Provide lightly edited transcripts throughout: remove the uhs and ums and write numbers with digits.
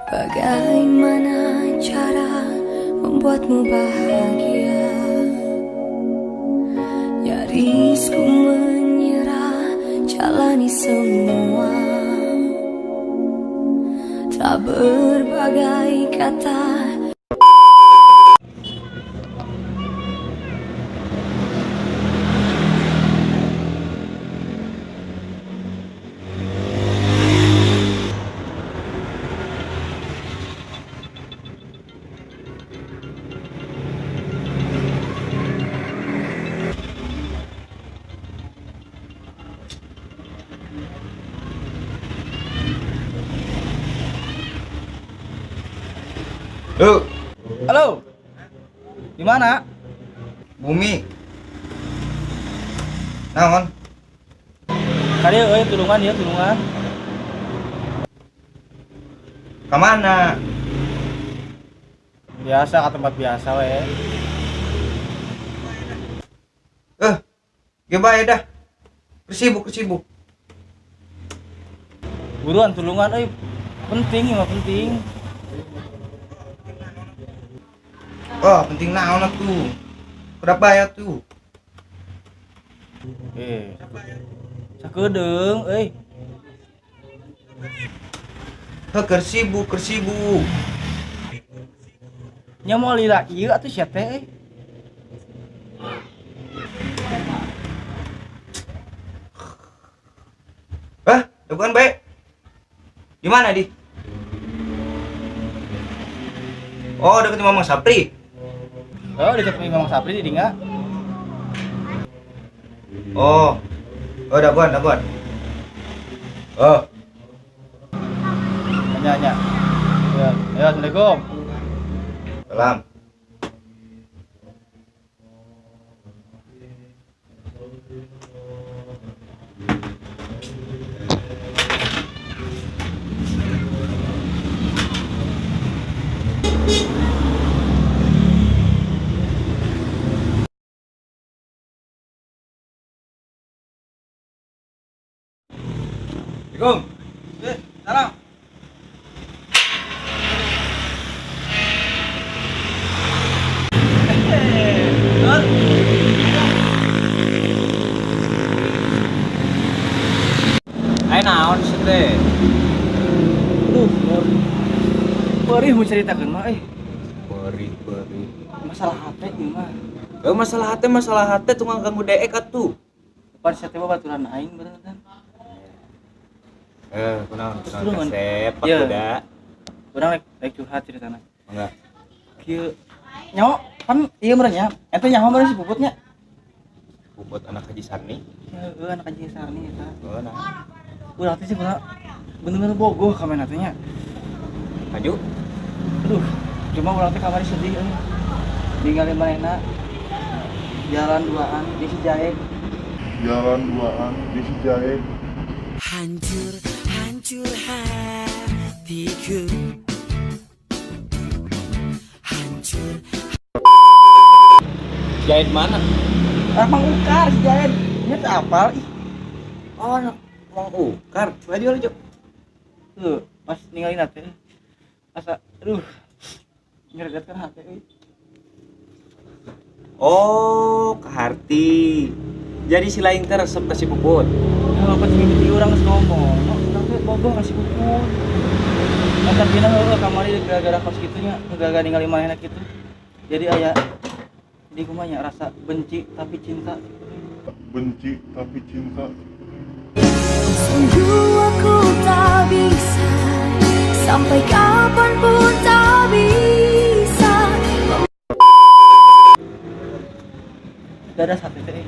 Bagaimana cara membuatmu bahagia? Nyaris ku menyerah, jalani semua. Tak berbagai kata. Lu, Halo. Di mana? Bumi. Naon? Kali euy tulungan ya, tulungan. Ka mana? Biasa ke tempat biasa we. Ge bae dah. Sibuk, sibuk. Buruan tulungan euy. Penting mah penting. Oh, penting naon atuh? Berapa ya tuh? Sakedeung euy. Heh, keur sibuk, keur sibuk. Nya moal lila ieu atuh sia teh euy. Hah? Bukan baik. Di mana, Di? Oh, deket Mamang Sapri. Oh, deket Mamang Sapri di Dinga. Oh. Oh, daguan, daguan. Oh. Nya, nya. Ya, ya, Assalamualaikum. Salam. Assalamualaikum. Salam. Ayo naon sih teh? Aduh, perih mau ceritakan mah, Perih, perih. Masalah hati ieu mah. Masalah hati, masalah hati tukang ganggu deek atuh. Pan sia teh baturan aing bener kan. Kunaon, kunaon Kunaon? kasep, Pak Iya. Kuda. Urang rek curhat ceritana. Enggak. Kieu nyaho pan ieu meureun nya. Eta nyaho meureun si Puputnya. Puput anak Haji Sarni. Heeh, anak Haji Sarni eta. Oh, nah. Urang teh sih bener-bener bogoh ka mana teh nya. Maju. Aduh, cuma urang teh kamari sedih euy. Ninggalin manehna jalan duaan di si Jae. Jalan duaan di si Jae. Hancur, hancur hatiku. Hancur. Jahit mana? Anak Mang Ukar si Jae. Nya teh apal ih. Oh, anak Mang Ukar. Laju, laju. Tuh, pas ninggalin teh. Asa aduh. Nyeregatkan hati euy. Oh, ke harti. Jadi si lain teh resep ka si Puput. Ya, pas mimpi urang geus ngomong, urang teh bogoh ka si Puput. Eta dina heueuh kamari gara-gara kos kitu nya, gara-gara ningali manehna kitu. Jadi aya di kumaha nya rasa benci tapi cinta. Benci tapi cinta. Sungguh aku tak bisa, sampai kapanpun tak bisa. Gak ada satu teh.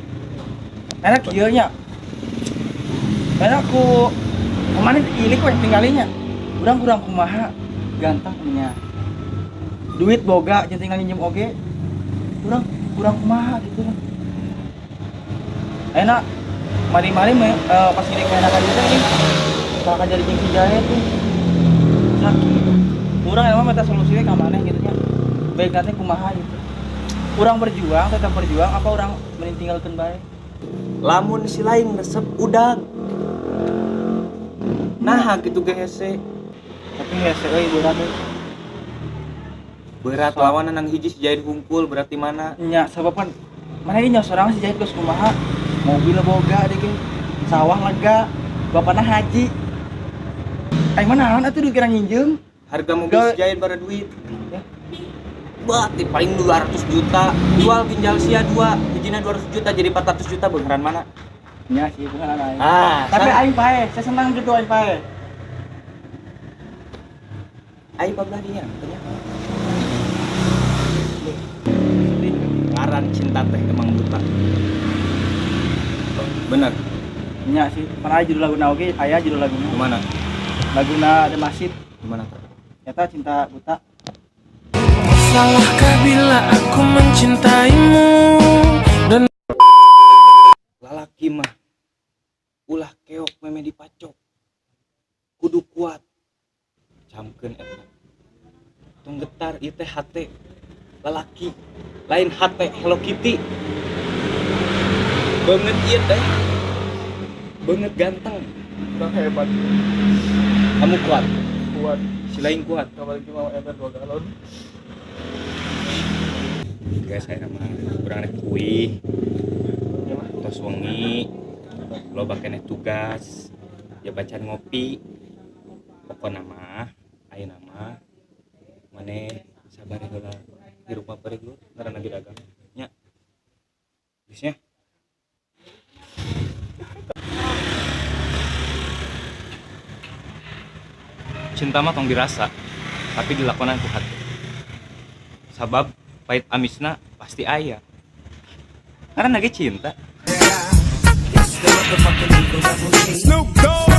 Enak kieu nya. Enak ku kemarin ilik we tinggalinya. Urang kurang kumaha ganteng nya. Duit boga jeung tinggal nginjem oge. Urang kurang kumaha gitu. Enak mari-mari pas ngilik enak aja teh ini. Bakal jadi jeung si Jahe tuh. Sakit. Urang emang minta solusi we ka maneh gitu nya. Baik nanti kumaha gitu. Urang berjuang, tetap berjuang, apa urang mending tinggalkeun bae? Lamun si lain resep udang. Nah, gitu ge hese. Tapi Tapi hese euy, berat euy. Berat lawan nang hiji si Jahid hungkul, berarti mana? Nya, sabab kan mana ini nya sorangan si Jahid geus kumaha? Mobil boga deui ge. Sawah lega, bapana haji. Aing mah naon atuh dikira nginjeum? Harga mobil si Jahid bara duit. Ya. Berarti paling 200 juta. Jual ginjal sia dua, hijina 200 juta jadi 400 juta, beneran mana? Nya sih, beneran aing. Ah, tapi aing pae, saya senang gitu aing pae. Aing pabelah dinya, tanya. Ngaran cinta teh emang buta. Bener. Nya sih, pernah judul laguna oge, aya judul laguna. Gimana? Laguna The Massive. Gimana tuh? Nyata cinta buta. Salahkah bila aku mencintaimu dan lalaki mah ulah keok meme dipacok. Kudu kuat. Camkeun eta. Tong getar ieu teh hate lalaki. Lain hate Hello Kitty. Banget ieu teh. Banget ganteng. Kurang hebat. Kamu kuat. Kuat. Si lain kuat. Apalagi mau ember 2 galon. Guys, saya mah kurang rek kuih. Tos wengi. Loba keneh tugas. Ya bacaan ngopi. Pokona mah ayeuna mah maneh sabar heula. Hirup mah perih lur, ngaranna ge dagang. Nya. Geus nya. Cinta mah tong dirasa, tapi dilakonan ku hati. Sabab pahit amisna pasti aya. Karena lagi cinta. Snoop Dogg.